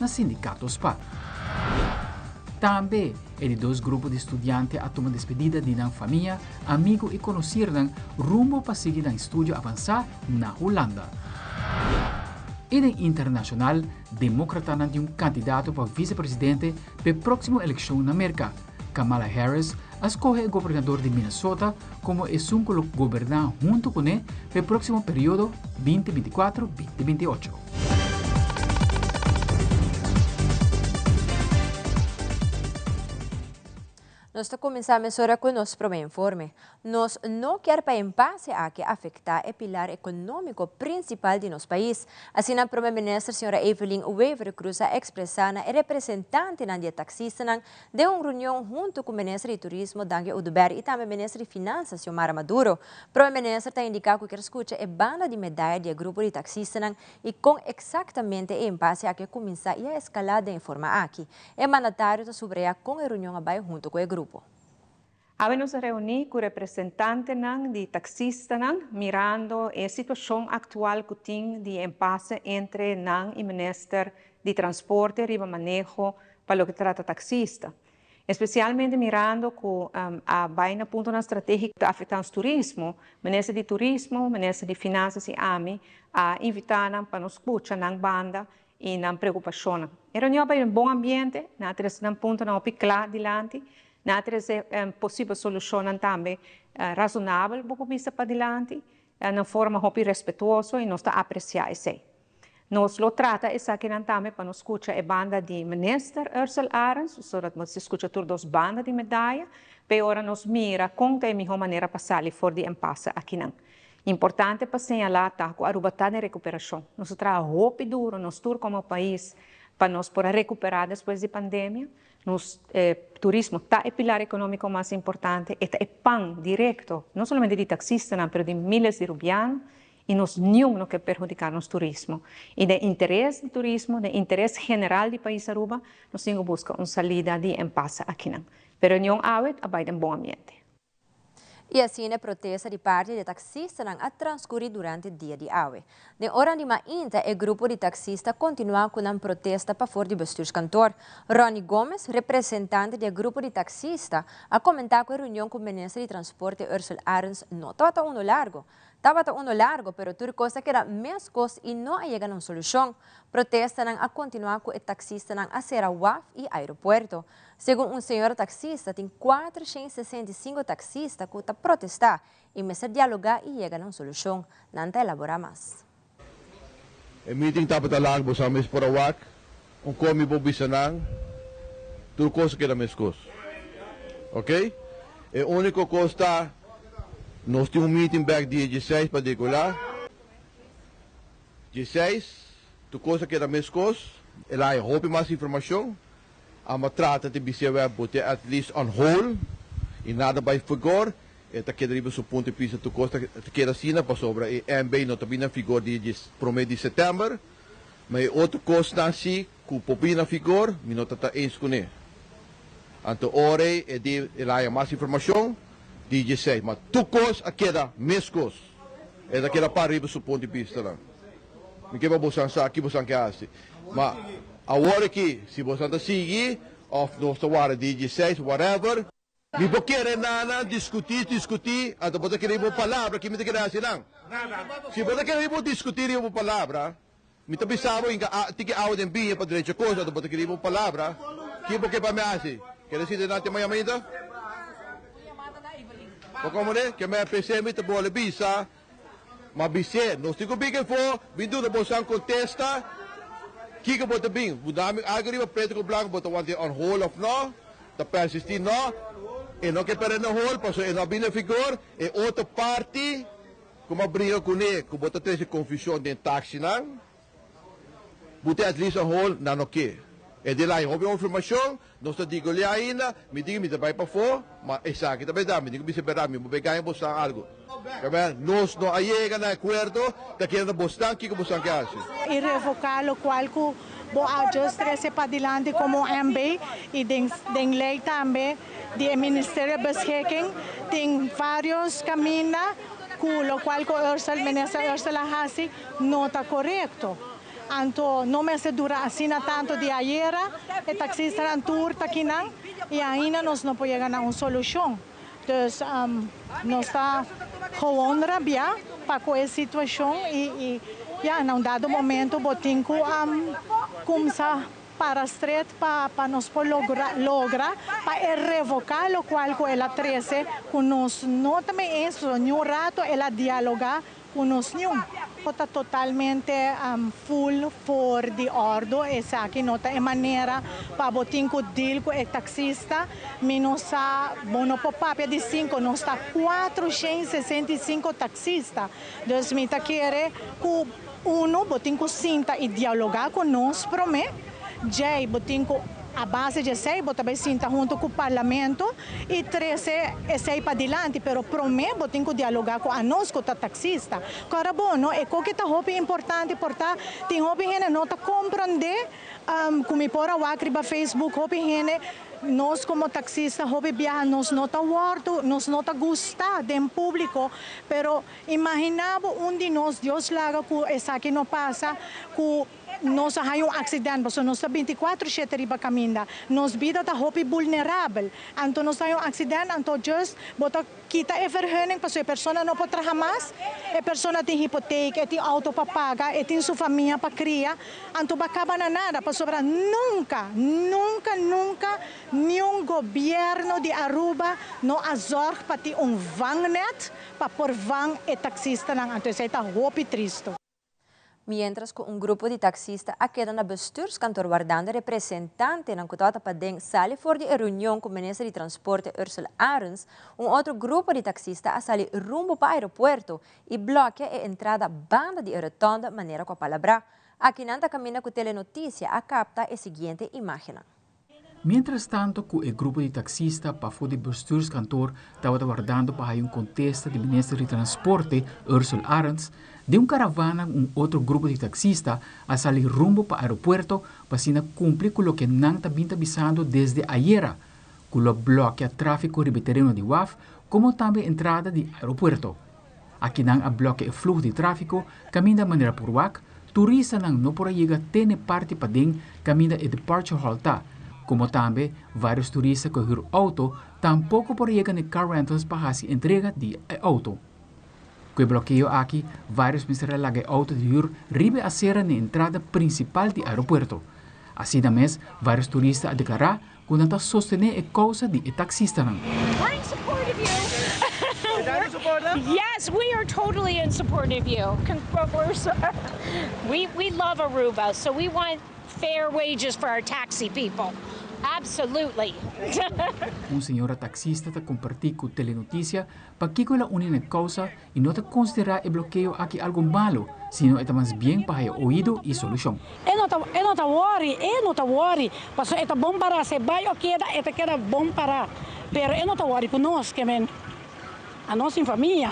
Na Sindicato spa. Tambe e di dos grupo di studiante a tuma despedida di nan famia, amigo y conocirnan rumbo pa sigui nan estudio avansa na Hulanda. Y den internacional, democratanan tin un candidato pa vicepresidente p'e proximo eleccion na Merca. Kamala Harris a scoge e gobernador di Minnesota como esun cu lo goberna hunto cune p'e proximo periodo 2024, 2028. Nos ta kuminsá mesora ku nos promé informe. Nos no kier pa e impase aki afektá e pilar ekonómiko prinsipal di nos pais. Asina Prome Minister señora Evelyn Wever-Croes a ekspresá na e representantenan di e taksistanan den un reunion huntu ku Minister di Turismo Dangui Oduber i tambe Minister di Finansa Xiomara Maduro. Prome Minister ta indiká ku kier skucha e banda di medaya di e grupo di taksistanan i kon eksaktamente e impase aki a kuminsá i a eskalá den e forma aki. E mandatario ta subrayá kon e reunion a bai huntu ku e grupo. Awe nos a reuní ku representantenan di taksistanan mirando e situashon aktual ku tin di e impase entre nan i Minister di Transporte riba maneho pa loke ta trata taksista. Espesialmente mirando ku a bai na puntonan stratégiko ku ta afektá nos turismo, Minister di Turismo, Minister di Finansas i ami a invitá nan pa nos skucha nan banda i nan preokupashonnan. E reunion a bai den bon ambiente, nan a trese nan puntonan hopi kla dilanti, nan a trese posibel solushonnan tambe rasonabel bo por bisa padilanti, na forma hopi respetuoso i nos ta apresiá esei. Nos lo trata esakinan tambe pa nos skucha e banda di Minister Ursell Arends, zodat nos skucha tur dos banda di medaya, p'e ora nos mira kon ta e mihó manera pa sali for di empase akinan. Importante pa señalá ta ku Aruba ta den rekuperashon. Nos a traha hopi duro, nos tur komo pais, pa nos por a rekuperá despues di pandemia. Nos turismo ta e pilar ekonómiko mas importante, e ta e pan direkto, no solamente di taksistanan, pero di miles di rubiano. I nos niun no ke perhudiká nos turismo. I den interes di turismo, den interes general di pais Aruba, nos tin ku buska un salida di empase akinan. Pero reunion awe a bai den bon ambiente. I asina e protesta di parti di e taksistanan a transkurí durante dia di awe. Den oran di mainta e grupo di taksista kontinuá ku nan protesta pafor di bestuurskantoor. Ronny Gomes, representante di e grupo di taksista, a komentá ku e reunion ku minister di Transporte Ursell Arends no tabata unu largu. Tabata uno largo, pero tur cos a keda mescos y no a yega na un solucion. Protestanan a continua cu e taxistanan a cera waf y aeropuerto. Segun un señora taxista, tin 465 taxista cu ta protesta y mester dialoga y yega na un solucion. Nan ta elabora mas. E meeting tabata largo, bo sa mes por a wak un con mi por bisa nan tur cos a keda mescos. Ok? E unico cos ta nos tin un meeting bek dia dieseis pa decola. Dieseis tur cos a keda mescos, el a haya hopi mas informacion. Amba trata di bis'é web bo te at least on hold y nada bay figor, e ta keda riba su punto di bista tur cos ta keda asina pasobra e MB no ta bini na figor dia di prome di september, ma e otro cosnan si cu por bini na figor mi no ta ta eens cune. Anto ora ey e di el haya mas informacion di djesey ma tur cos a keda mescos, e ta keda para riba su punto di bistanan. Mi ke pa bosan sa ki bosan ke hasi. Ma awor aki si bosan ta sigui of nos ta warda di dieseis whatever. Mi por kere nana diskuti diskuti anto bo ta kere riba bo palabra ki mi ta kere hasi nan. Si bo ta kere riba bo diskuti riba bo palabra mi ta bisa bo hinka tiki awa den biña pa drecha kos anto bo ta kere riba bo palabra ki bo ke pa mi hasi. Kere si den nan te maña mainta? Bo komprende? Ke mi a pese mi ta bole bisa. Ma bis'é, Nos tin ku bin efo, bin duna bosan kontesta. Kiko bo ta bin? Bu dami algu riba pretu ku blanku, bo ta want'é on hold òf nò? Ta persistí nò? E no ke pèrdè na hold, pasobra e no a bin na vigor. E otro parti ku mi a bringa kuné, ku bo ta trese konfushon den taksinan, Bu ta at least on hold, nan no ke. E di laña hopi informashon, nos ta digoliá ainda, mi di mi ta bai pafó, ma esaki ta berdad, mi tin ku bisa berdad, mi bo bai gaña bosnan algu. Amen, nos no a yega na akuerdo, ta keda na bosnan kiko bosnan ke hasi. I revoká lokual ku bo a just trese padilanti komo MB i den den lei tambe di e Ministerio Beschikking tin varios kaminda ku lokual ku Ursell, Minister Ursell a hasi no ta korekto. Anto no mester dura asina tanto di ayera, e taxistanan tur ta akinan y ainda nos no por yega na un solucion. Dus nos ta gewoon rabia pa cu e situacion y ya na un dado momento bo tin cu cuminsa para stret pa nos por logra pa e revoca locual cu el a trece cu nos no ta mee eens, pasobra niun rato el a dialoga Cu nos niun por ta totalmente full for di ordo, esaki no ta e manera pa bo tin cu deal cu e taxista. Mi no sa, bo no por papia di cinco, nos ta 465 taxista. Dus mi ta kere cu uno bo tin cu sinta y dialoga cu nos prome, djey bo tin cu a base di esey bo ta bay sinta hunto cu Parlamento y trece esey padilanti, pero prome bo tin cu dialoga cu anos cu ta taxista. Cora bo no, e coke ta hopi importante por ta tin hopi hende no ta comprende cu mi por a wak riba Facebook hopi hende nos como taxista hopi biaha nos no ta wordo nos no ta gusta den publico, pero imagina bo un di nos Dios laga cu esaki no pasa cu Nos a haña un aksident pasobra nos ta bintikuater shete riba kaminda. Nos bida ta hopi bulnerabel. Anto nos ta haña un aksident, anto just bo ta kita e vergunning pasobra e persona no por traha mas. E persona tin hipotek, e tin outo pa paga, e tin su famia pa kria. Anto bo a kaba na nada pasobra nunka, nunka, nunka niun gobièrnu di Aruba no a zòrg pa tin un vangnet pa por vang e taksistanan. Anto esei ta hopi tristo. Mientras cu un grupo di taxista a keda na bestuurskantoor wardando representantenan cu tabata paden sali for di e reunion cu minister di Transporte Ursula Arends, un otro grupo di taxista a sali rumbo pa aeropuerto y blokea e entrada banda di e rotonde manera cu a palabrá. Aki nan ta caminda cu Telenoticia a capta e siguiente imagennan. Mientras tanto cu e grupo di taxista pafo di bestuurskantoor tabata wardando pa haya un contesta di minister di Transporte, Ursula Arends, den un caravana un otro grupo di taxista a sali rumbo pa aeropuerto pa asina cumpli cu loke nan ta bin ta bisando desde ayera, cu lo blokea trafico riba e tereno di waf como tambe entrada di aeropuerto. Aki nan a blokea e fluho di trafico caminda manera por wak, Turistanan no por a yega te n'e parti paden kaminda e departure hall ta, komo tambe vários turista ku a hür outo tampoko por a yega n'e car rentals pa hasi entrega di e outo. Ku e blokeo aki, vários mester a laga e outo di hür riba e asera n'e entrada prinsipal di aeropuerto. Asina mes, vários turista a deklará ku nan ta sostené e kousa di e taksistanan. We're in support of you. Yes, we are totally in support of you. We we love Aruba, so we want fair wages for our taxi people. Absolutely. Un señora taksista ta kompartí ku Telenoticia pakiko el a uni na e kousa i no ta konsiderá e blokeo aki algu malu, sino e ta mas bien pa haya oido i solushon. E no ta e no ta wòri, e no ta wòri, pasobra e ta bon pará, si e bai o keda e ta keda bon pará, pero e no ta wòri ku nos, ke men a nos sin famia.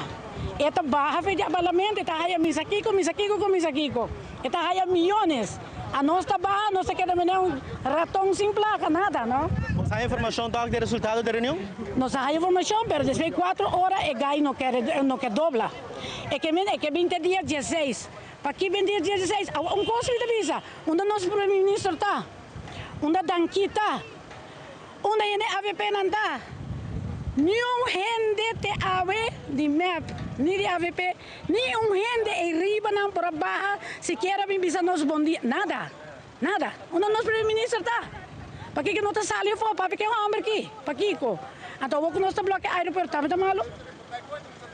E ta baha fe di abalamentu, e ta haya misa kiko, misa kiko ku misa kiko, e ta haya miyones. A nos ta baha, nos ta keda mene un raton sin plaka, nada, no. Nos haya informashon tok di e resultado di e reunion? Nos a haya informashon, pero despues di kuatro ora e gai no kere, no ke dobla. E ke mene, e ke bin te dia dieseis. Paki bin dia dieseis? Awa un kos mi ta bisa, unda nos primer minister ta? Unda Danki ta? Unda hende avp nan ta? Niun hende te awe di mep ni di avp, ni un hende ei riba nan por a baha sikiera bin bisa nos bon dia. Nada. Nada. Unda nos primer minister ta? Pakiko no ta sali afo? Papia ke homber aki? Pakiko? Anto awor ku nos ta blokia aeropuerto tambe ta malu?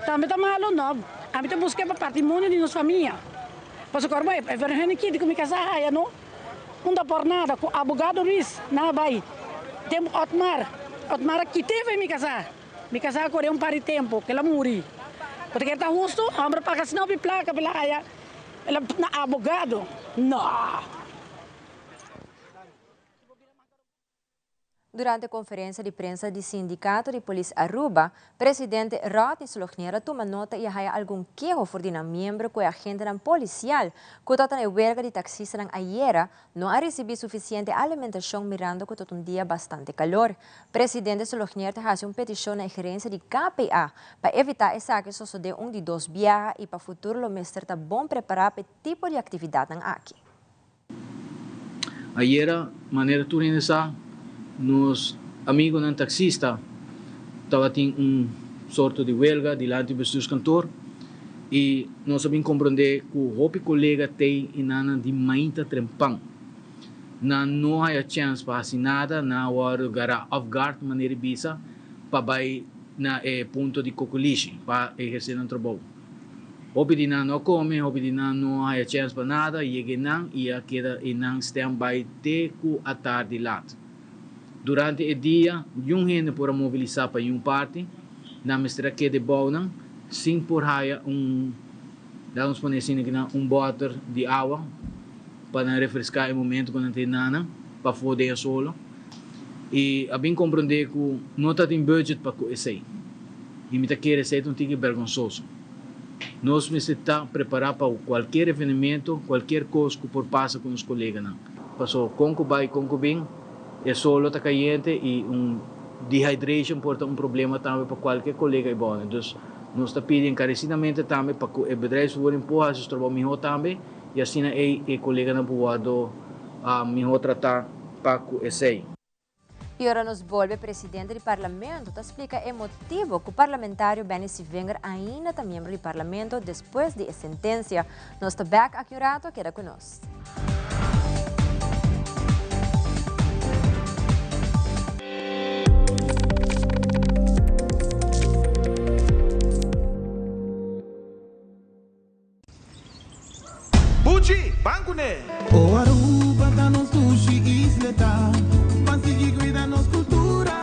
Tambe ta malu? No. Ami ta buska pa patrimonio di nos famia. Pasobra ku e vergunning kiti ku mi kasa haya no. Unda por nada ku abogado Ruiz nan a bai tempu Otmar. Otmar a kit'é fo'i mi kasá. Mi kasá a kore un par di tempu ku el a muri. Bo ta kere ta hustu? Hòmber paga asina hopi plaka pa el a haya el a na abogado. No! Durante conferencia di prensa di Sindicato di Polis Aruba, Presidente Rodney Solognier a tuma nota y a haya algun keho for di nan miembro cu e agentenan policial cu ta ta na e werga di taxistanan ayera no a ricibi suficiente alimentacion mirando cu ta un dia bastante calor. Presidente Solognier ta haci un peticion na e gerencia di KPA pa evita esaki sosode un di dos biaha y pa futuro lo mester ta bon prepara pa e tipo di actividadnan aki. Ayera, manera tur hende sa, nos amigonan taxista tabatin un sorto di welga dilanti bestuurskantoor y nos a bin comprende cu hopi colega tey y nannan di mainta trempan. Nan no haya chens pa haci nada, nan a wordo gara off guard manera di bisa pa bay na e punto di cocolishi pa eherce nan trabou. Hopi di nan no a come, hopi di nan no a haya chens pa nada, yega einan y a keda einan stand by te cu atardi laat. Durante e dia, niun hende por a movilisa pa niun parti, nan mester a keda e bounan sin por haya un, laat ons pone asina kinan, un boter di awa pa nan refresca e momento cu nan ta einanan pafo den e solo. Y a bin comprende cu no ta tin budget pa cu esey. Y mi ta kere esey ta un tiki bergonsoso. Nos mester ta prepara pa cualkier evenemento, cualkier cos cu por pasa cu nos coleganan. Paso con cu bay con cu bin, e solo ta cayente y un dehydration por ta un problema tambe pa cualkier colega y bone. Dus nos ta pidi encarecidamente tambe pa cu e bedrijfsvoering por haci su trabao miho tambe y asina ey e coleganan por wordo miho trata pa cu esey. Y ora nos bolbe presidente di parlamento ta splica e motibo cu parlamentario Benny Sevinger ainda ta miembro di parlamento despues di e sentencia. Nos ta back aki un rato, keda cu nos. Buchi, ban kuné! O Aruba ta nos dushi isleta, Ban sigui cuida nos cultura,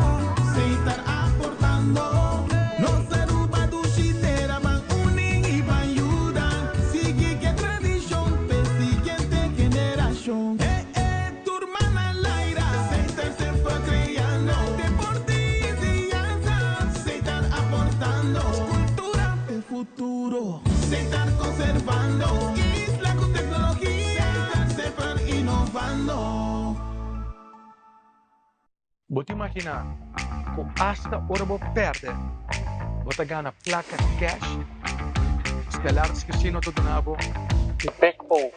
Seitar aportando. Nos Aruba dushi tera, Ban uni y ban yuda, Sigui ke tradicion p'e siguiente generacion. E e tur man al aire, Seitar semper creando, Deporte y enseñanza, Seitar aportando. Cultura p'e futuro. Seitar conservando isla cu tecnologia, Seitar semper innovando. Bo ta imaginá ku asta ora bo pèrdè, bo ta gana plaka kèsh? Stellaris Casino ta duna bo e Big O.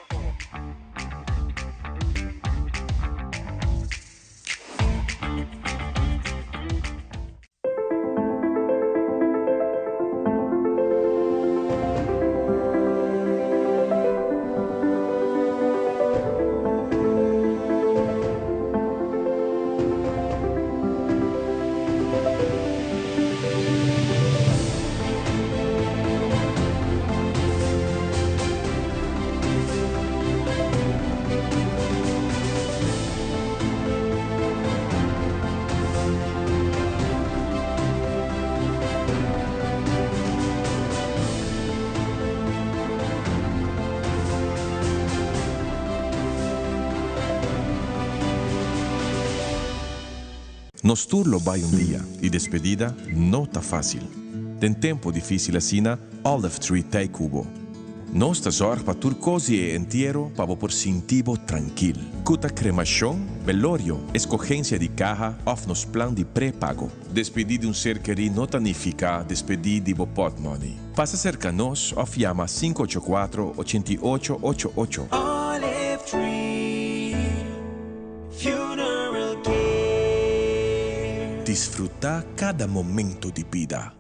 Nos tur lo bai un dia y despedida no ta facil. Den tempo dificil asina, Olive Tree t'ey cu bo. Nos ta zorg pa tur cos di e entiero pa bo por sinti bo trankil. Cu ta cremacion, belorio, escogencia di caha of nos plan di prepago. Despedi di un ser kerí no ta nifica despedi di bo potmoney. Pasa cerca nos of yama sinku ocho kuatro, ochenta i ocho, ocho ocho. Olive Tree Funeral Care. Disfruta cada momento di bida.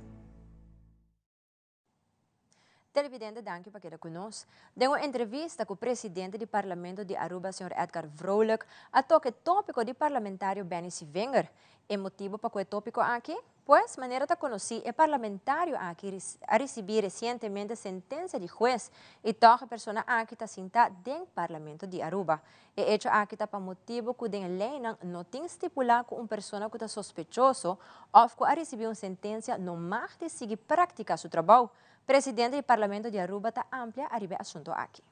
Televidente danki pa keda ku nos. Den un entrevista ku presidente di Parlamento di Aruba señor Edgar Vrolijk a toka e topiko di parlamentario Benny Sevinger. E motibo pa ku e topiko aki? Pues, manera ta konosí e parlamentario aki a risibí resientemente sentensia di hues i tòg e persona aki ta sintá den Parlamento di Aruba. E echo aki ta pa motibu ku den e leinan no tin stipulá ku un persona ku ta sospechoso òf ku a risibí un sentensia no mag di sigui praktiká su trabou. Presidente di Parlamento di Aruba ta amplia ariba e asunto aki.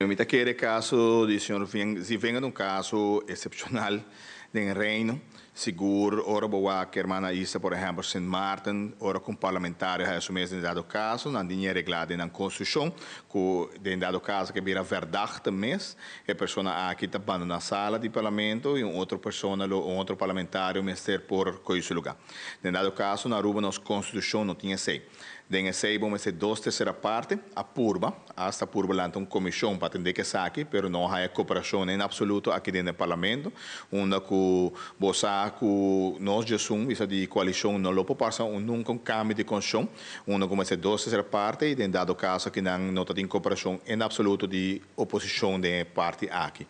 Mi ta kere e kaso di señor Zivenga ta un kaso esepshonal den Reino. Sigur ora bo wak hermana Isa por ehempel Sint Maarten ora ku un parlamentario haya su mes den dado kaso nan tin reglá den nan konstitushon ku den dado kaso ke bira verdachte mes e persona aki ta bandoná sala di parlamento i un otro persona lo un otro parlamentario mester por kohe su lugá. Den dado kaso na Aruba nos konstitushon no tin esei. Den esei bo mester dos tersera parte a purba, hasta purba lanta un komishon pa atendé ku esaki, pero no haya koperashon en apsoluto aki den e parlamento, unda ku bo sa ku nos djesun bisa di koalishon no lo por pasa un nunka un kambio di konstitushon, unda ku mester dos tersera parte i den dado kaso akinan no ta tin koperashon en apsoluto di oposishon den e parti aki.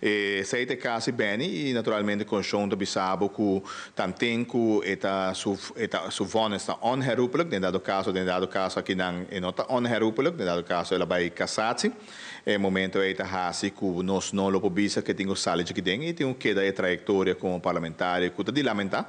Esei ta e kas di Benny i naturalmente Konshon ta bisa bo ku tanten ku e ta su e ta su vònes ta onherroepelijk, den dado kaso den dado kaso akinan e no ta onherroepelijk, den dado kaso el a bai kasatsi. E momento ei ta hasi ku nos no lo por bisa ke tin ku sali djiki den i tin ku keda e trayektoria komo parlamentario ku ta di lamentá.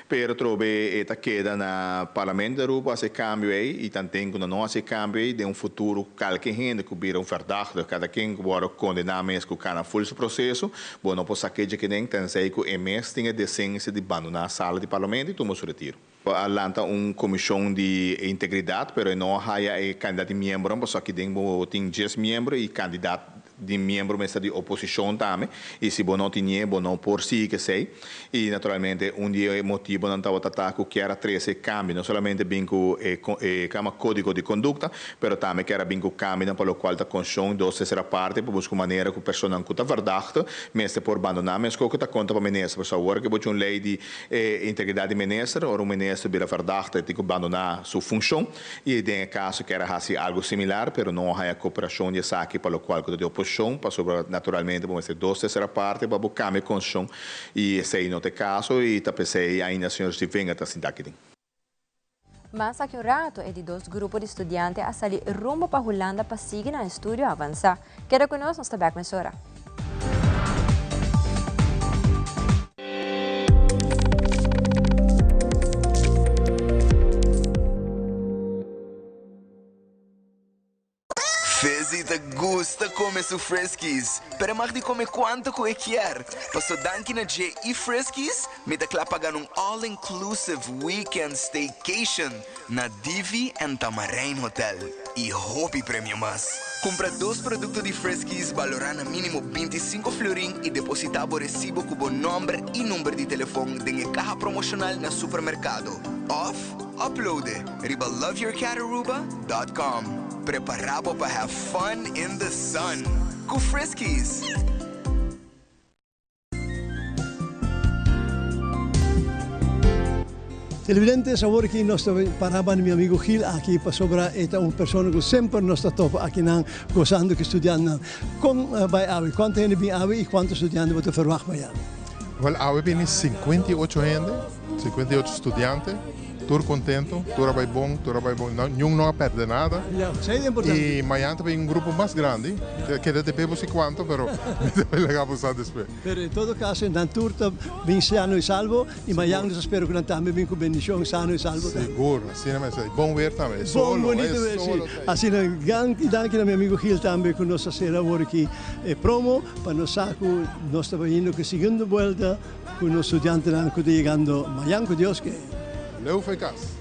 Pero trobe e ta keda na Parlamento di Aruba hasi e kambio ei i tanten ku nan no hasi e kambio ei den un futuro kalke hende ku bira un verdachte, kada ken ku wòrdu kondená mes ku kana ful su proseso, bo no por sak'é djekenen tensei ku e mes tin e desensia di bandoná sala di Parlamento i tuma su retiro. A lanta un komishon di integridat pero e no a haya e kandidat di miembronan pasobra aki den bo tin djes miembro i kandidat di miembro mester di oposicion tambe y si bo no tinie bo no por sigui kesey y naturalmente un di e motibonan tabata ta cu kier a trece e cambio no solamente bin cu e e cama codigo di conducta pero tambe kier a bin cu cambionan pa locual ta concion dos tercera parte pa busca un manera cu personanan cu ta verdachte mester por bandona mesco cu ta conta pa minister pasobra awor ke bo tin un ley di e integridad di minister ora un minister bira verdachte e tin cu bandona su funcion. I den e kaso kier a hasi algu similar, pero no a haña koperashon di esaki pa lokual ku ta di oposishon, pasobra naturalmente bo mester dos tersera parte pa bo kambia e konstitushon i esei no ta e kaso i ta p'esei ainda señor Stivenga ta sinta aki den. Mas aki un rato e di dos grupo di studiante a sali rumbo pa Hulanda pa sigui nan estudio avansá. Keda ku nos, nos ta bèk mesora. Fizzy ta gusta come su Friskies, pero e mag di come cuanto cu e kier. Paso danki na dje y Friskies, mi ta cla pa gana un all inclusive weekend staycation na Divi en Tamarijn Hotel y hopi premio mas. Cumpra dos producto di Friskies balora na minimo 25 florin y deposita bo recibo cu bo nomber y number di telefon den e caha promocional na supermercado of upload e riba loveyourcataruba.com. Prepara bo pa have fun in the sun cu Friskies! Televidentes, awor ki nos ta para banda mi amigo Gil aki pasobra e ta un persona ku semper nos ta topa akinan gozando ku studiantenan. Kon bai awe? Kuantu hende bin awe i kuantu studiante bo ta ferwagt mañana? Wèl, awe bini 58 hende, 58 studiante. Tur contento, tur a bay bon, tur a bay bon, niun no a perde nada. Ya, esey ta importante. Y mañan ta bin un grupo mas grandi, keda debe bo si cuanto, pero mi ta bay laga bo sa despues. Pero en todo caso nan tur ta bin sano y salvo y mañan nos ta spera cu nan tambe bin cu bendicion sano y salvo tambe. Sigur, asina mes, y bon weer tambe, e solo, Bon, bonito weer, si. Asina, danki, danki na mi amigo Gil tambe cu nos a cera awor aki e promo pa nos sa cu nos ta bayendo cu e segundo buelta. Cu nos studiantenan cu ta yegando mañan cu Dios ke. Leu f'e cas.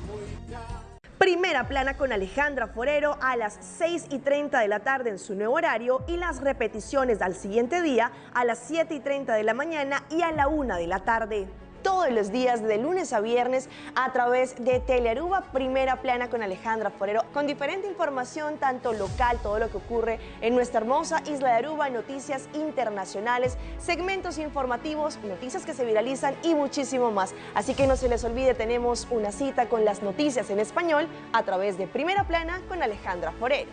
Primera Plana con Alejandra Forero a las 6 y 30 de la tarde en su nuevo horario y las repeticiones al siguiente día a las 7 y 30 de la mañana y a la 1 de la tarde. Todos los días de lunes a viernes a través de Telearuba, Primera Plana con Alejandra Forero, con diferente información, tanto local, todo lo que ocurre en nuestra hermosa isla de Aruba, noticias internacionales, segmentos informativos, noticias que se viralizan y muchísimo más. Así que no se les olvide, tenemos una cita con las noticias en español a través de Primera Plana con Alejandra Forero.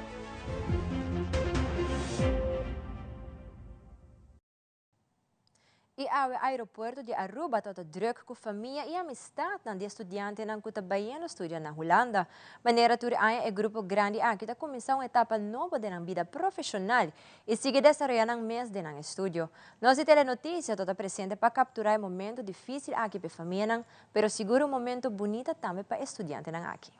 E aeropuerto di Aruba ta druk cu famia y amistad nan di studiantenan cu ta bayendo studia na Hulanda. Manera tur aña e grupo grandi aki ta cuminsa un etapa nobo di nan bida profesional y sigui desaroya nan mes den nan estudio. Nos di Telenoticia ta presente pa captura e momento dificil aki pa famia, pero sigur un momento bunita tambe pa studiantenan aki.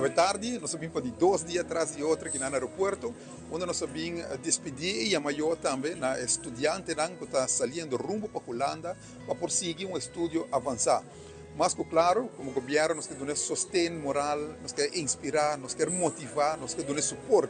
Awe tardi nos a bin pa di dos dia tras di otro aki na aeropuerto unda nos a bin despidi y yama yo tambe na e studiantenan cu ta saliendo rumbo pa Hulanda pa por sigui un estudio avansa. Mas cu claro, como gobierno nos ke duna sosten moral, nos ke inspira, nos kier motiva, nos ke duna support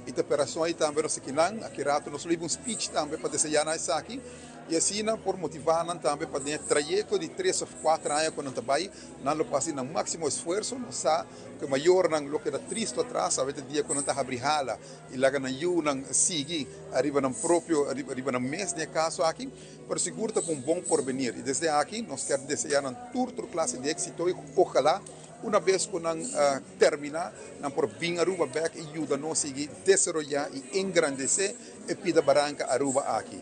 y ta pe razon ey tambe nos akinan, aki rato nos lo hiba un speech tambe pa desea nan esaki y asina por motiva nan tambe pa den e trayecto di tres of cuater aña cu nan ta bay, Nan lo por hasi nan máksimo esfuerso. Nos sa ku e mayornan lo keda tristu atras awe ta dia ku nan ta habri hala i laga nan yunan sigui ariba nan propio, riba nan mes den e kaso aki. Pero sigur ta pa un bon porvenir. I desde aki nos kier deseá nan tur tur klase di éksito i ojalá una bes ku nan terminá nan por bin Aruba bèk i yuda nos sigui desaroyá i engrandesé e pida baranka Aruba aki.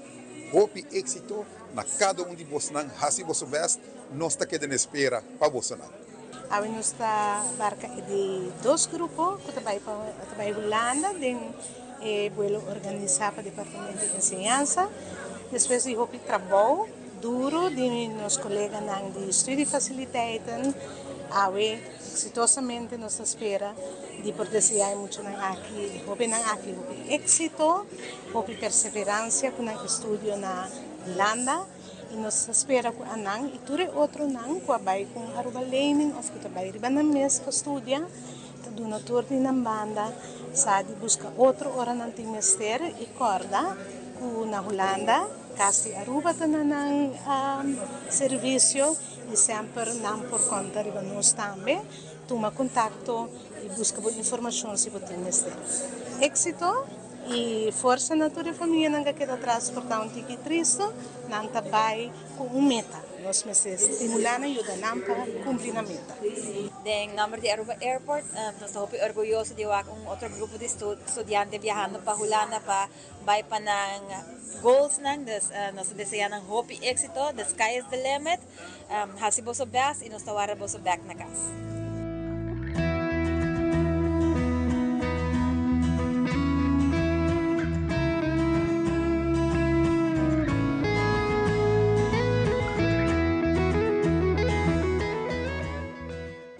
Hopi éksito na kada un di bosnan. Hasi boso bèst. Nos ta keda na espera pa bosonan. Awe nos ta barka e di dos grupo ku ta bai pa ta bai Hulanda den e buelo organisá pa Departamento di Enseñansa. Despues di hopi trabou duru di nos koleganan di Studiefasiliteiten, awe eksitosamente nos ta spera di por deseá e muchanan aki, e hóbennan aki hopi éksito, hopi perseveransia ku nan estudio na Hulanda. I nos ta spera ku anan i tur e otronan ku a bai ku un Aruba Lening òf ku ta bai riba nan mes pa studia, ta duna tur di nan banda sa di buska otro ora nan tin mester i kòrda ku na Hulanda kas di Aruba ta na nan servisio i semper nan por kònta riba nos tambe. Tuma kontakto i buska bo informashon si bo tin mester. Éksito! I forsa na tur e famianan ku a keda atras por ta un tiki tristu, nan ta bai ku un meta. Nos mester stimulá nan, yuda nan pa kumpli nan meta. Den nomber di Aruba Airport, nos ta hopi orguyoso di wak un otro grupo di studiante biahando pa Hulanda pa bai pa nan goalsnan. Dus nos ta desea nan hopi éxito, the sky is the limit. Hasi boso best y nos ta warda boso bek na cas.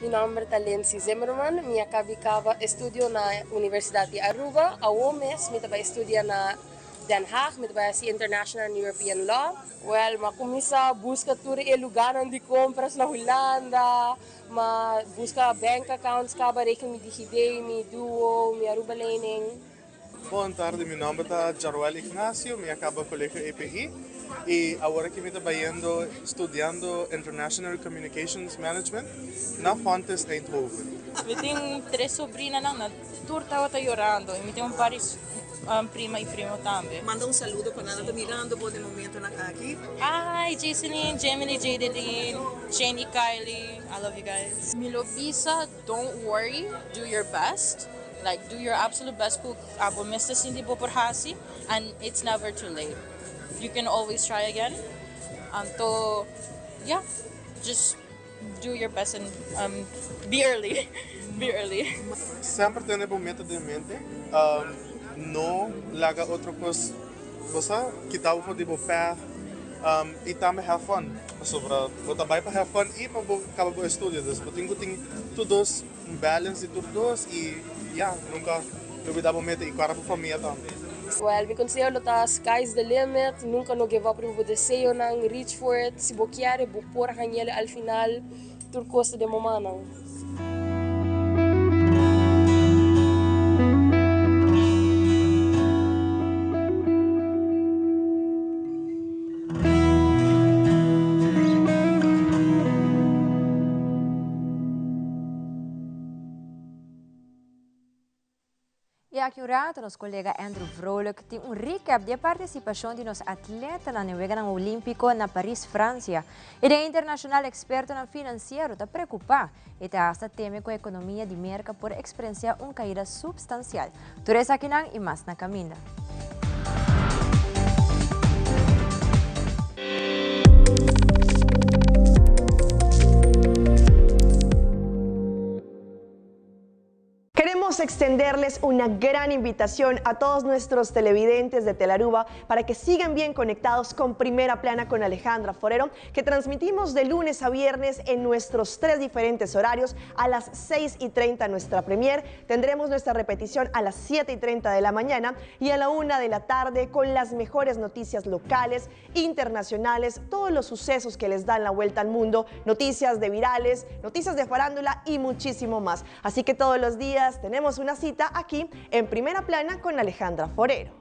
Mi nomber ta Lindsay Zimmerman, mi a cabi caba estudio na Universidad di Aruba, awo mes mi ta bay studia na Den Haag, mi ta bay haci International and European Law. Well, m'a cuminsa busca tur e lugarnan di compras na Hulanda, m'a busca bank accounts caba reken mi DigiD, mi Duo, mi Aruba Lening. Bon tardi, mi nomber ta Jaruel Ignacio, mi a caba Colegio EPI y awor aki mi ta bayendo studiando International Communications Management na Fontys Eindhoven. Mi tin tres sobrinanan, nan tur tabata yorando y mi tin un par di prima y primo tambe. Manda un saludo pa nan, nan ta mirando bo den momentonan aki. Hi Jasonin, Jamie-Lee, Jadeline, Shane y Kylie, I love you guys. Mi lo bisa don't worry, do your best, like do your absolute best cu abo mes ta sinti bo por haci and it's never too late, you can always try again, anto yeah just do your best and be early, be early. Semper tene bo meta den mente, no laga otro cos bo sa kita bo for di bo path y tambe have fun pasobra bo ta bay pa have fun y pa bo caba bo estudio dus bo tin cu tin tur dos un balance di tur dos y ya nunca lubida bo meta y cuara bo famia tambe. Well, mi conseho lo ta sky's the limit, nunca no give up riba bo deseonan, reach for it, si bo kier bo por hañ'el al final, tur cos ta den bo mannan. Y aki un rato nos colega Andrew Vrolijk tin un recap di e participacion di nos atletanan den Weganan Olimpico na Paris, Francia. Y den internacional expertonan financiero ta preocupa y ta hasta teme cu economia di Merca por experiencia un caida substancial. Tur esakinan y mas na caminda. Queremos extenderles una gran invitación a todos nuestros televidentes de Telaruba para que sigan bien conectados con Primera Plana con Alejandra Forero, que transmitimos de lunes a viernes en nuestros tres diferentes horarios. A las 6 y 30 nuestra premier, tendremos nuestra repetición a las 7 y 30 de la mañana y a la 1 de la tarde con las mejores noticias locales, internacionales, todos los sucesos que les dan la vuelta al mundo, noticias de virales, noticias de farándula y muchísimo más. Así que todos los días tenemos una cita aquí en Primera Plana con Alejandra Forero.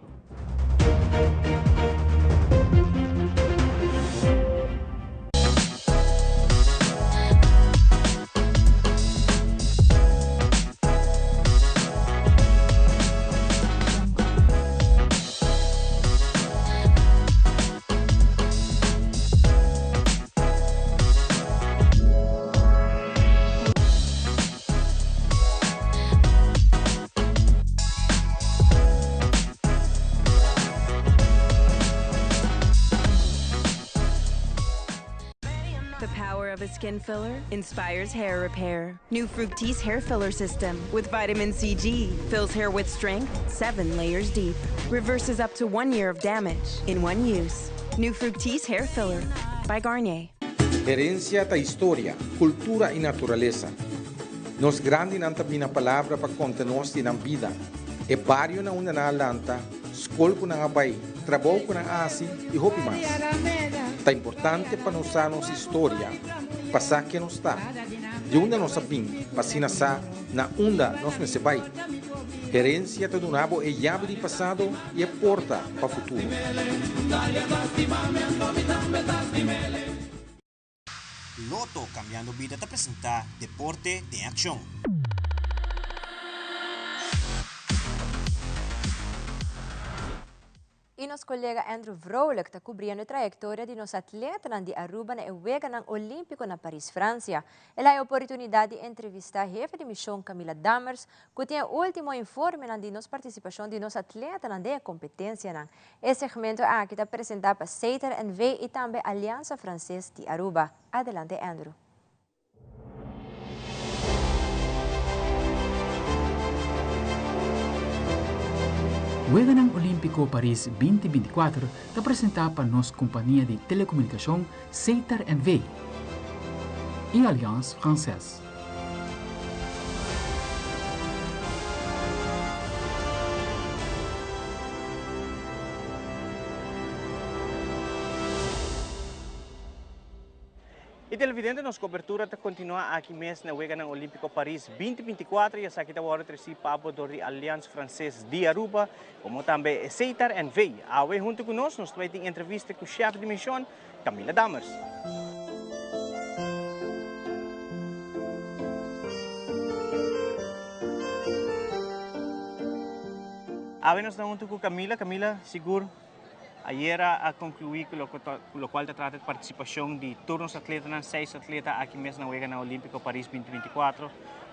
The power of a skin filler inspires hair repair. New Fructis Hair Filler System with vitamin CG fills hair with strength seven layers deep. Reverses up to one year of damage in one use. New Fructis Hair Filler by Garnier. Herencia ta historia, cultura y naturalesa. Nos grandinan ta bini na palabra pa conta nos di nan bida. E bario na unda nan a lanta, scol cu nan a bay, trabou cu nan a haci y hopi mas. Ta importante pa nos sa nos historia, pa sa ken nos ta, di unda nos a bin, pa asina sa na unda nos mester bay. Herencia ta duna bo e yabi di pasado y e porta pa futuro. Lotto Cambiando Bida ta presenta Deporte den Accion. Y nos colega Andrew Vrolijk ta cubriendo e trayectoria di nos atletanan di Aruba na e Weganan Olimpico na Paris, Francia. El a haya oportunidad di entrevista hefe di mision Camila Dammers, cu tin e ultimo informenan di nos participacion di nos atletanan den e competencianan. E segmento aki ta presenta pa Setar NV y tambe Alianza Frances di Aruba. Adelante Andrew. Weganan Olímpiko Paris 2024 ta presentá pa nos kompania di telekomunikashon Setar NV i Alliance Française. Y televidente, nos cobertura ta continua aki mes na Weganan Olimpico Paris 2024 y esaki ta wordo treci pa bo door di Alliance Frances di Aruba, como tambe Setar NV. Awe hunto cu nos, nos ta bay tin entrevista cu chef di mision, Camila Dammers. Awe nos ta hunto cu Camila. Camila, sigur ayera a conclui cu locual ta trata di participacion di tur nos atletanan, seis atleta aki mes na Weganan Olimpico Paris 2024.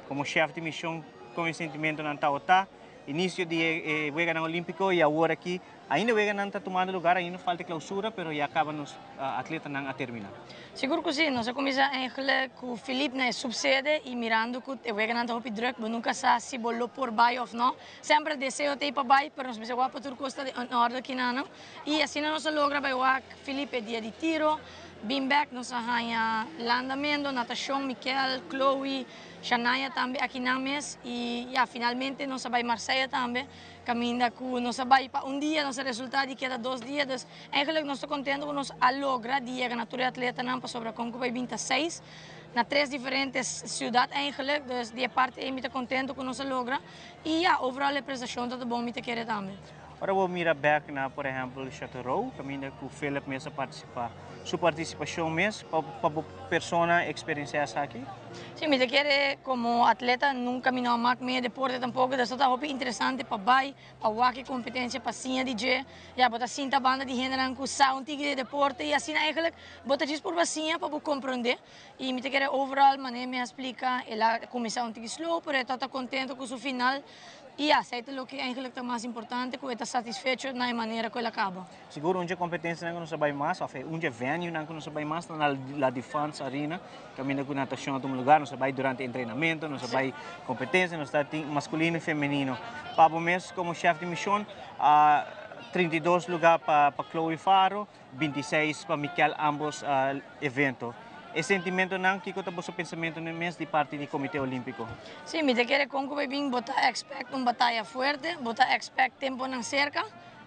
Como chef di mision, con e sentimentonan tawata inicio di e Weganan Olimpico y awor aki Ainda weganan ta tumando lugar, ainda falta e clausura, pero ya caba nos atletanan a termina. Sigur cu si, nos a cuminsa eigenlijk cu Philippe na e subsede y mirando cu e weganan ta hopi druk, bo nunca sa si bo lo por bay of no. Semper deseo ta ey pa bay, pero nos mester wak pa tur cos ta in orde kinanan. Y asina nos a logra bay wak Philippe e dia di tiro, bin bek nos a haña landamento, natacion, Mikel, Chloe, Shanaya tambe akinan mes y ya finalmente nos a bay Marsella tambe. Caminda cu nos a bay pa un dia, nos a resulta di keda dos dia. Dus eigenlijk nos ta contento cu nos a logra di yega na tur e atletanan pasobra con cu bay bin ta seis na tres diferente ciudad eigenlijk. Dus di e parti ey mi ta contento cu nos a logra. Y ya, overall e prestacion ta ta bon mi ta kere tambe. Ora bo mira bek na por ehempel Châteauroux, caminda cu Philip mes a participa, su participacion mes pa bo persona experiencia esaki? Si, mi ta kere como atleta nunca mi no a mak medio deporte tampoco, dus ta hopi interesante pa bay, pa wak e competencia, pa siña di dje. Ya, bo ta sinta banda di hendenan cu sa un tiki di deporte y asina eigenlijk bo ta djis purba siña pa bo comprende. Y mi ta kere overall, manera mi a splica, el a cuminsa un tiki slow, pero e ta ta contento cu su final. I ya, esei ta loke eigenlijk ta mas importante, ku e ta satisfecho na e manera ku el a kaba. Sigur un dje kompetensianan ku nos a bai mas, òf e un dje venuenan ku nos a bai mas ta na La Défense Arena, kaminda ku natashon a tuma lugar. Nos a bai durante entrenamentu, nos a bai kompetensia, nos ta tin maskulino i femenino. Pa bo mes komo shèf di mishon, 32 lugá pa Chloe Faro, 26 pa Mikel ambos evento. E sentimentonan, kiko ta boso pensamentonan mes di parti di Komité Olímpiko? Sí, mi ta kere kon ku bai bin bo ta expect un bataya fuerte, bo ta expect temponan serka,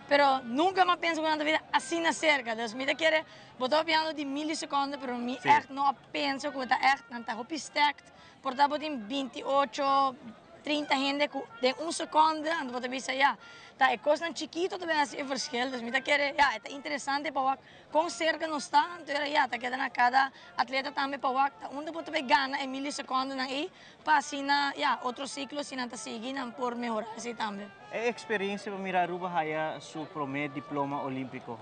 pero nunka mi a pensa ku nan ta bira asina serka. Dus mi ta kere bo ta papiando di milisekonde, pero mi ègt no a pensa ku ta ègt, nan ta hopi stacked, por ta bo tin 28, 30 hende ku den un sekonde anto bo ta bisa ya, ta e kosnan chikito ta bin hasi e verschil, dus mi ta kere ya e ta interesante pa wak kon serka nos ta, anto era ya ta keda na kada atleta tambe pa wak ta unda bo ta bay gana e milisekondenan ei pa asina ya otro siklo si nan ta sigui nan por mehora esei tambe. E eksperensia pa mira Aruba haya su prome diploma olimpiko?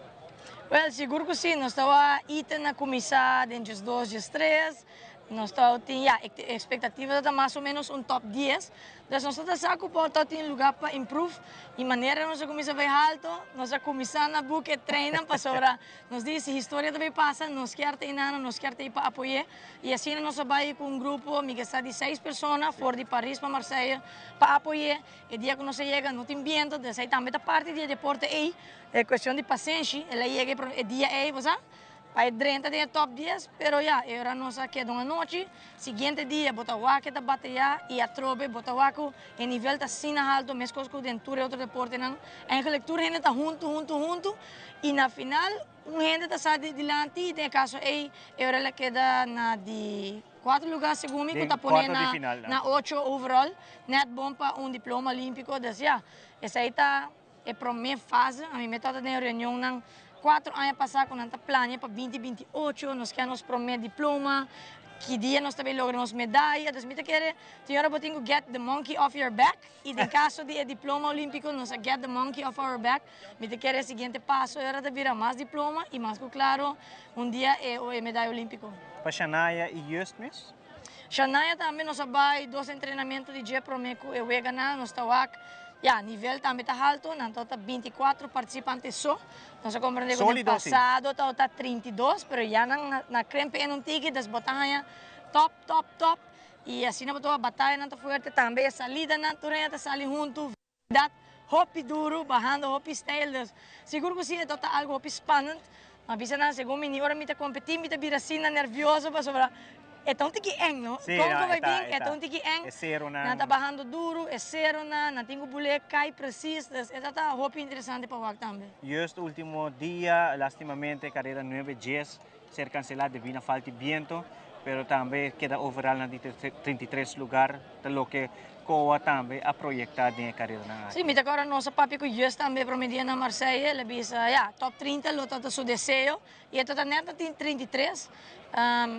Wel, sigur ku si, nos tawa Ethan a kuminsá den djesdos, djestres, Nos ta tin, ya, e expectativa ta mas o menos un top dies. Dus nos ta sa cu por ta tin lugar pa improve y manera nos a cuminsa bay halto, nos a cuminsa na boek e treinnan pasobra nos di si historia ta bay pasa nos kier ta inana, nos kier ta ey pa apoye y asina nos a bay cu un grupo mi ke sa di seis persona for di Paris pa Marseille pa apoye. E dia cu nos a yega no tin biento, dus ey tambe ta parti di e deporte ey, e cuestion di pasenshi, el a yega e dia ey, bo sa. Pa e drenta den e top dies, pero ya, e ora nos a keda un anochi, siguiente dia bo ta wak e ta bateá i atrobe bo ta wak ku e nivel ta asina haltu meskos ku den tur e otro deportenan. Eigenlijk tur hende ta huntu, huntu, huntu i na final un hende ta sa di dilanti i den e kaso ei e ora el a keda na di kuater lugá segun mi ku ta pone na na ocho overall, nèt bon pa un diploma olímpiko. Dus ya, esei ta. E prome fase, ami me tabata den reunionnan cuatro aña pasa cu nan ta plania pa binti 28, nos kier nos prome diploma, ki dia nos ta bay logra nos medaya, dus mi ta kere tin ora bo tin cu get the monkey off your back y den caso di e diploma olimpico nos a get the monkey off our back, mi ta kere e siguiente paso e ora ta bira mas diploma y mas cu claro un dia e e medaya olimpico. Pa Shanaya y Just mes? Shanaya tambe nos a bay dos entrenamento di dje prome cu e weganan, nos ta wak, ya, nivel tambe ta halto, nan tabata 24 participante so, nos a comprende cu den pasado tabata 32, pero ya nan na krempe en un tiki, dus bo ta haya top, top, top, y asina bo ta wak batayanan ta fuerte, tambe e salidanan, tur hende ta sali hunto, Dat hopi duru, bahando hopi steil, dus sigur ku si e ta algu hopi spannend. Ma bisa nan segun mi ni ora mi ta kompetí mi ta bira asina nervioso pasobra e ta un tiki eng no. Sí, Kon no, ku e bai ta, bin e e ta ta. un tiki eng. E seronan. Nan ta bahando duru, e seronan, nan tin ku bul'é kai presis, dus e ta ta hopi interesante pa wak tambe. Juist ultimo dia, lastimamente karera nuebe djes ser kanselá debí na falta di biento, pero tambe keda overal na di 33 lugar, ta loke Coa tambe a proyecta den e careranan aki. Sí, mi ta acorda nos a papia cu Just tambe prome dia na Marseille, el a bisa, ya, top 30 lo ta su deseo, y e ta ta net na 33,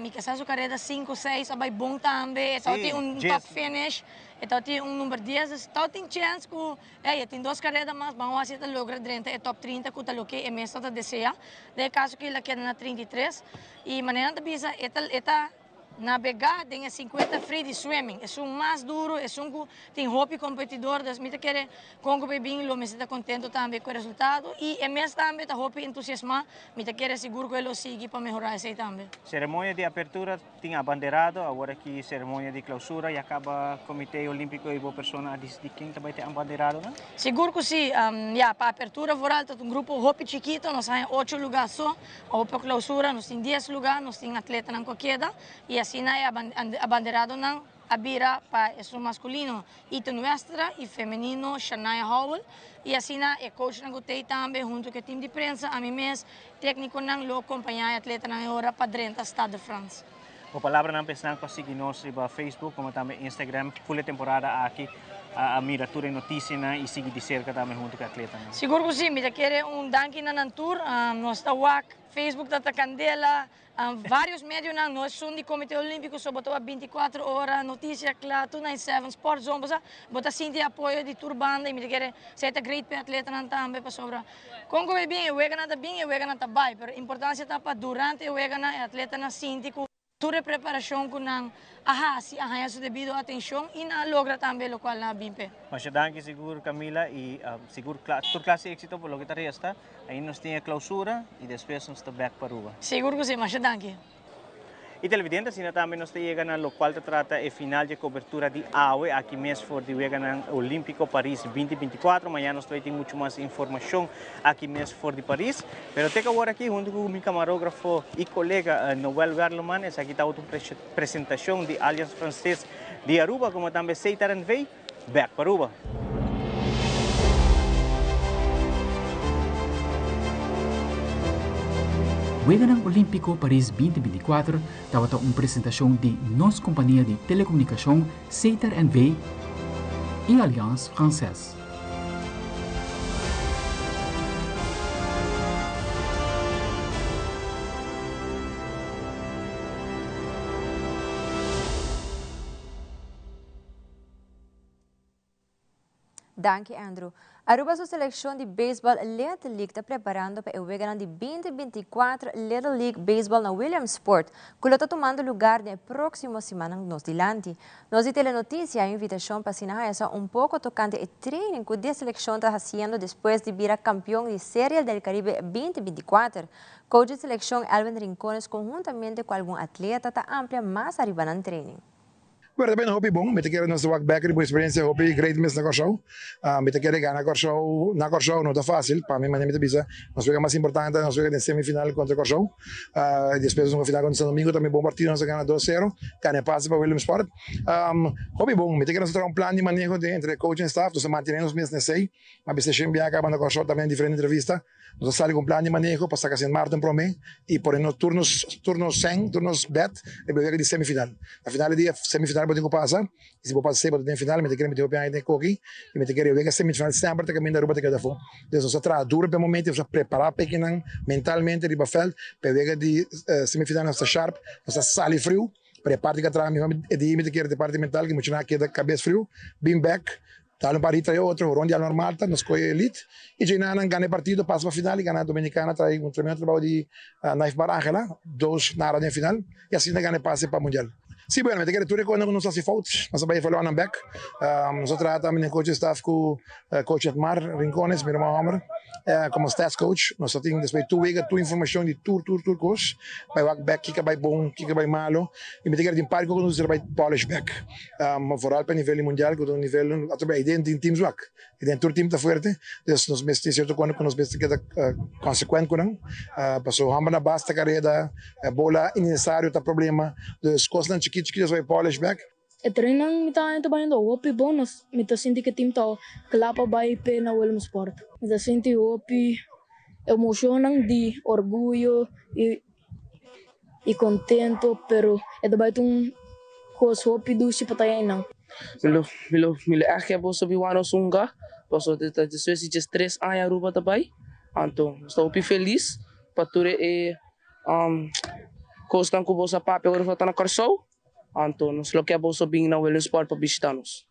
mi ke sa su carera 5, 6 a bay bon tambe, e tabatin un top finish, e tabatin un number 10, dus tabatin chance cu, ey, e tin dos carera mas, ban wak si e ta logra drenta e top 30 cu ta loke e mes ta ta desea, den e caso cu el a keda na 33, y manera nan ta bisa, e ta, e ta. Nabegá den e 50 free di swimming, esun mas duru, esun ku tin hopi kompetidor, dus mi ta kere kon ku Bebin lo mester ta kontento tambe ku e resultado i e mes tambe ta hopi entusiasmá, mi ta kere sigur ku e lo sigui pa mehorá esei tambe. Seremonia di apertura tin abanderado, awor aki seremonia di klausura ya kaba Komité Olímpiko i bo persona a disidí ken ta bai ta e abanderadonan? Sigur ku si, ya pa apertura vooral ta un grupo hopi chikito, nos haña ocho lugá so, Awor pa clausura nos tin dies luga, nos tin atletanan cu a keda y asina e abanderadonan a bira pa esun masculino Ethan Westra y femenino Shania Howell y asina e coachnan cu t'ey tambe hunto cu e team di prensa, ami mes, tecniconan lo acompaña e atletanan e ora pa drenta Stade de France. Bo palabranan pa esnan cu a sigui nos riba Facebook como tambe Instagram full e temporada aki a mira tur e noticianan y sigui di cerca tambe hunto cu e atletanan. Sigur cu si, mi ta kere un danki na nan tur, nos ta wak Facebook ta ta candela, varios medionan, no esun di Comite Olimpico so, bo ta wak 24 ora, Noticia Cla, 297, Sport Zone, bo sa, bo ta sinti e apoyo di tur banda y mi ta kere esey ta great pa e atletanan tambe pasobra con cu bay bien e weganan ta bin e weganan ta bay, pero importancia ta pa durante e weganan e atletanan sinti cu. Tur e preparashon ku nan a hasi a haña su debido atenshon i nan a logra tambe lokual nan a bin p'e. Masha danki sigur Camila i sigur tur klase éksito pa loke ta resta. Ainda nos tin e klausura i despues nos ta bèk pa Aruba. Sigur ku si, masha danki. I televidente, asina tambe nos ta yega na lokual ta trata e final dje kobertura di awe aki mes for di Weganan Olímpiko Paris 2024. Mañana nos ta bai tin muchu mas informashon aki mes for di Paris. Pero te ku awor aki huntu ku mi kamarógrafo i kolega Noel Werleman, esaki tabata un presentashon di Alliance Française di Aruba komo tambe Setar NV. Bek pa Aruba. Weganan Olímpiko Paris 2024 tabata un presentashon di nos kompania di telekomunikashon Setar NV i Alliance Française. Danki Andrew. Aruba su seleccion di baseball Little League ta preparando pa e weganan di 2024 Little League Baseball na Williamsport, cu lo ta tumando lugar den e proximo simannan nos dilanti. Nos di Telenoticia a invitacion pa asina haya sa un poco tocante e training cu di seleccion ta haciendo despues di bira campeon di Serie del Caribe 2024. Coach di seleccion Elvin Rincones conhuntamente cu algun atleta ta amplia mas ariba nan training. Bueno, ta bini hopi bon. Mi ta kere nos ta wak bek riba un experiencia hopi great mes na Kòrsou. Mi ta kere gana Kòrsou na Kòrsou no ta fácil. Pa mi manera mi ta bisa nos wega mas importante nos wega den semifinal kontra Kòrsou. Despues nos hunga final kontra San Domingo tambe bon partido nos a gana dos sero. Gana e pase pa Williamsport. Hopi bon. Mi ta kere nos ta traha un plan di maneho den entre coach en staff. Nos ta mantene nos mes na esei. Mi a bisa shen biaha kaba na Kòrsou tambe den diferente entrevista. Nos a sali ku un plan di maneho pa saka Sint Maarten promé i pone nos tur nos tur nos sèn, tur nos bèt riba e wega di semifinal. Na final di dia semifinal bo tin ku pasa i si bo pasa esei bo ta den final. Mi ta kere mi tin hopi aña den e koki i mi ta kere e wega semifinal semper ta kaminda Aruba ta keda afó. Entonces nos a traha duro pa e momento i nos a prepará pekinan mentalmente riba vèlt pa e wega di semifinal nos ta sharp, nos ta sali friu pero e parti ku a traha mihó e dia mi ta kere ta e parti mental ku muchanan a keda kabes friu bin bèk. Dal un par di trae otro, rond di Almar Marta, nos koe elite y djei nan gana e partido, pasa pa final y gana Dominicana trae un tremendo trabao di Naifmar Angela, dos nada den final y asina gana e pase pa mundial. Si bueno, mi ta kere tur e konan ku nos hasi fout, nos a bai evalua nan bek, nos a traha tambe den coaching staff ku coach Edmar Rincones, mi ruman homber, komo stats coach, nos a tin despues tur wega tur informacion di tur tur tur kos, bai wak bek kiko a bai bon, kiko a bai malo y mi ta kere tin par di kos ku nos a bai polish bek. Ma vooral pa nivel di mundial ku ta un nivel atrobe ei den tin team zwak. Ei den tur team ta fuerte. Dus nos mester tin sierto kos ku nos mester keda konsekuent ku nan. Paso hòmber na bas ta kareda, bola innesesario ta problema. Dus kosnan chikit chikit nos bai polish bèk. E treinnan mi ta haña ta bayendo hopi bon. Nos mi ta sinti ku e team ta kla pa bai p'e na Willemsport. Mi ta sinti hopi emoshonnan di orguyo i i contento pero e ta bai ta un cos hopi dushi pa ta einan. Mi lo mi lo mi lo ègt ke boso bin wak nos hunga pasobra ta despues di diestres aña Aruba ta bai anto nos ta hopi felis pa tur e kosnan ku boso a papia ora bo ta na Kòrsou anto nos lo ke boso bin na Williamsport pa bishita nos.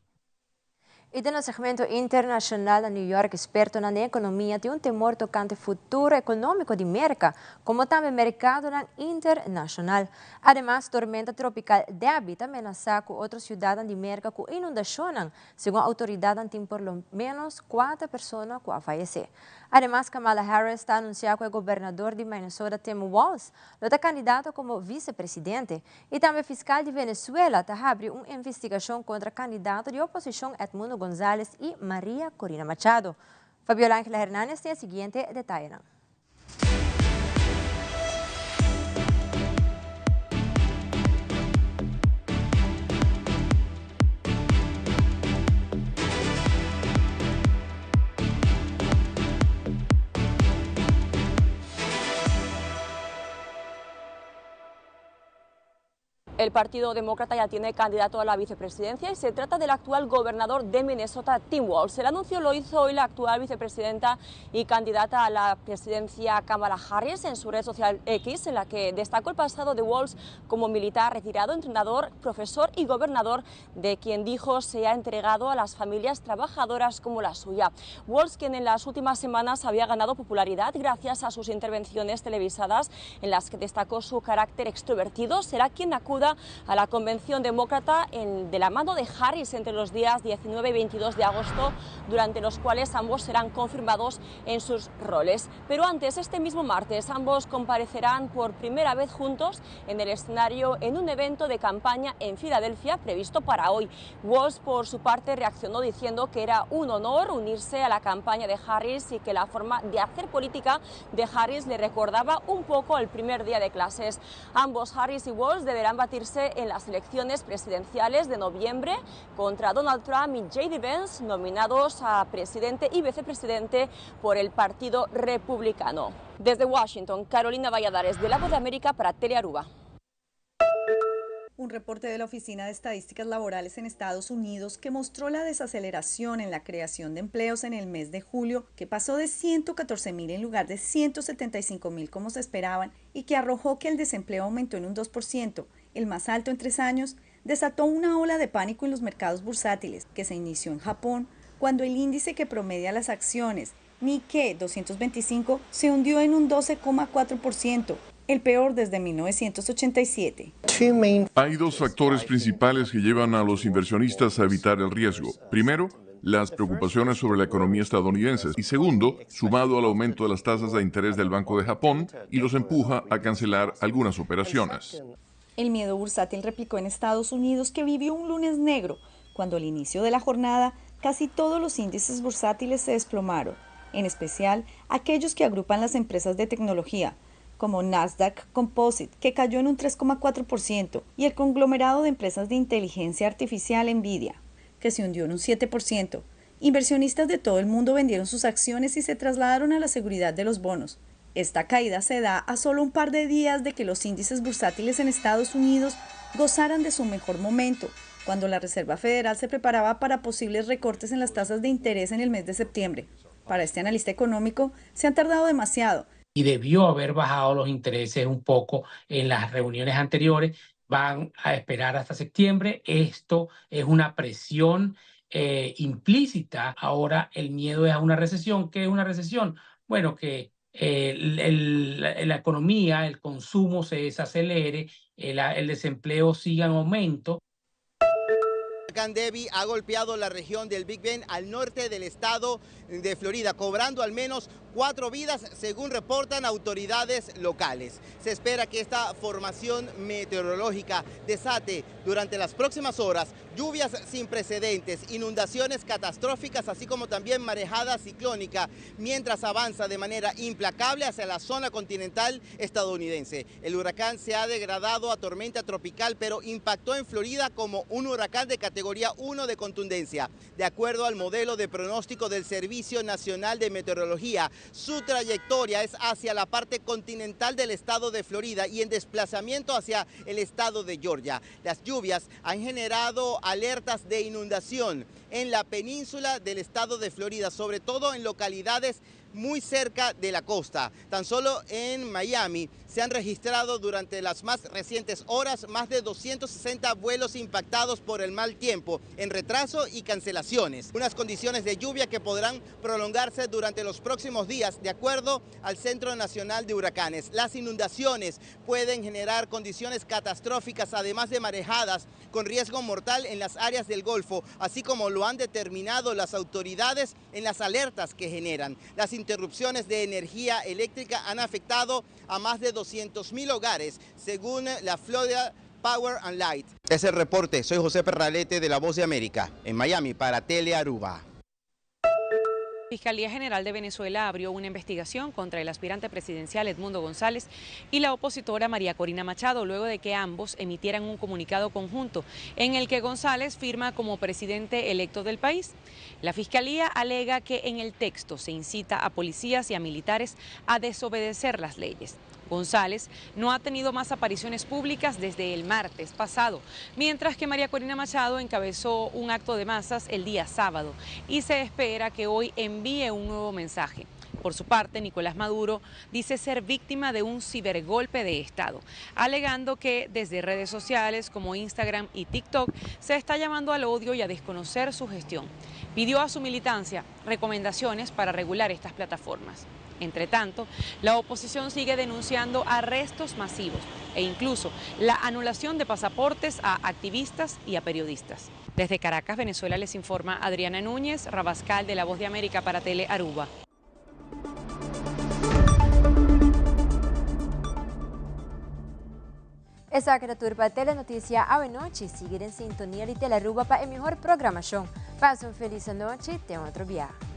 I den lo segmento internashonal na New York ekspertonan den ekonomia tin un temor tokante futuro ekonómiko di Merka, komo tambe merkadonan internashonal. Ademas, tormenta tropikal Debby ta menasá ku otro siudatnan di Merka ku inundashonnan, segun outoridatnan tin por lo ménos kuater persona ku a fayesé. Ademas, Kamala Harris ta anunsiá ku e gobernador di Minnesota Tim Walz lo ta kandidato komo visepresidente. I tambe fiskal di Venezuela ta habri un investigashon kontra kandidato di oposishon Edmundo Gonzalez i Maria Corina Machado. Fabiola Angela Hernandez tin e siguiente detayenan. El Partido Demócrata ya tiene candidato a la vicepresidencia y se trata del actual gobernador de Minnesota, Tim Walz. El anuncio lo hizo hoy la actual vicepresidenta y candidata a la presidencia Kamala Harris en su red social X, en la que destacó el pasado de Walz como militar retirado, entrenador, profesor y gobernador, de quien dijo se ha entregado a las familias trabajadoras como la suya. Walz, quien en las últimas semanas había ganado popularidad gracias a sus intervenciones televisadas en las que destacó su carácter extrovertido, será quien acuda a la Convención Demócrata de la mano de Harris entre los días 19 y 22 de agosto, durante los cuales ambos serán confirmados en sus roles. Pero antes, este mismo martes, ambos comparecerán por primera vez juntos en el escenario en un evento de campaña en Filadelfia previsto para hoy. Walz, por su parte, reaccionó diciendo que era un honor unirse a la campaña de Harris y que la forma de hacer política de Harris le recordaba un poco al primer día de clases. Ambos, Harris y Walz, deberán batirse en las elecciones presidenciales de noviembre contra Donald Trump y J.D. Vance, nominados a presidente y vicepresidente por el Partido Republicano. Desde Washington, Carolina Valladares, de La Voz de América para Telearuba. Un reporte de la Oficina de Estadísticas Laborales en Estados Unidos que mostró la desaceleración en la creación de empleos en el mes de julio, que pasó de 114.000 en lugar de 175.000 como se esperaban, y que arrojó que el desempleo aumentó en un 2%, el más alto en 3 años, desató una ola de pánico en los mercados bursátiles, que se inició en Japón, cuando el índice que promedia las acciones, Nikkei 225, se hundió en un 12,4%, el peor desde 1987. Hay dos factores principales que llevan a los inversionistas a evitar el riesgo. Primero, las preocupaciones sobre la economía estadounidense. Y segundo, sumado al aumento de las tasas de interés del Banco de Japón y los empuja a cancelar algunas operaciones. El miedo bursátil replicó en Estados Unidos, que vivió un lunes negro, cuando al inicio de la jornada casi todos los índices bursátiles se desplomaron, en especial aquellos que agrupan las empresas de tecnología, como Nasdaq Composite, que cayó en un 3,4%, y el conglomerado de empresas de inteligencia artificial Nvidia, que se hundió en un 7%. Inversionistas de todo el mundo vendieron sus acciones y se trasladaron a la seguridad de los bonos. Esta caída se da a solo un par de días de que los índices bursátiles en Estados Unidos gozaran de su mejor momento, cuando la Reserva Federal se preparaba para posibles recortes en las tasas de interés en el mes de septiembre. Para este analista económico, se han tardado demasiado. Y debió haber bajado los intereses un poco en las reuniones anteriores. Van a esperar hasta septiembre. Esto es una presión implícita. Ahora el miedo es a una recesión. ¿Qué es una recesión? Bueno, que la economía, el consumo se desacelere, el desempleo siga en aumento. El huracán Debby ha golpeado la región del Big Bend al norte del estado de Florida, cobrando al menos 4 vidas, según reportan autoridades locales. Se espera que esta formación meteorológica desate durante las próximas horas lluvias sin precedentes, inundaciones catastróficas, así como también marejada ciclónica, mientras avanza de manera implacable hacia la zona continental estadounidense. El huracán se ha degradado a tormenta tropical, pero impactó en Florida como un huracán de categoría 1 de contundencia. De acuerdo al modelo de pronóstico del Servicio Nacional de Meteorología, su trayectoria es hacia la parte continental del estado de Florida y en desplazamiento hacia el estado de Georgia. Las lluvias han generado alertas de inundación en la península del estado de Florida, sobre todo en localidades muy cerca de la costa. Tan solo en Miami se han registrado durante las más recientes horas más de 260 vuelos impactados por el mal tiempo, en retraso y cancelaciones. Unas condiciones de lluvia que podrán prolongarse durante los próximos días, de acuerdo al Centro Nacional de Huracanes. Las inundaciones pueden generar condiciones catastróficas, además de marejadas con riesgo mortal en las áreas del Golfo, así como lo han determinado las autoridades en las alertas que generan. Las interrupciones de energía eléctrica han afectado a más de 200.000 hogares, según la Florida Power and Light. Es el reporte. Soy José Perralete de La Voz de América, en Miami, para Telearuba. Fiscalía General de Venezuela abrió una investigación contra el aspirante presidencial Edmundo González y la opositora María Corina Machado, luego de que ambos emitieran un comunicado conjunto en el que González firma como presidente electo del país. La Fiscalía alega que en el texto se incita a policías y a militares a desobedecer las leyes. González no ha tenido más apariciones públicas desde el martes pasado, mientras que María Corina Machado encabezó un acto de masas el día sábado y se espera que hoy envíe un nuevo mensaje. Por su parte, Nicolás Maduro dice ser víctima de un cibergolpe de Estado, alegando que desde redes sociales como Instagram y TikTok se está llamando al odio y a desconocer su gestión. Pidió a su militancia recomendaciones para regular estas plataformas. Entre tanto, la oposición sigue denunciando arrestos masivos e incluso la anulación de pasaportes a activistas y a periodistas. Desde Caracas, Venezuela, les informa Adriana Núñez, Rabascal de La Voz de América para Tele Aruba. Esaki ta tur pa Telenoticia awe nochi. Sigui den sintonia di Telearuba pa e mihor programacion. Pasa un feliz anochi, te otro biaha.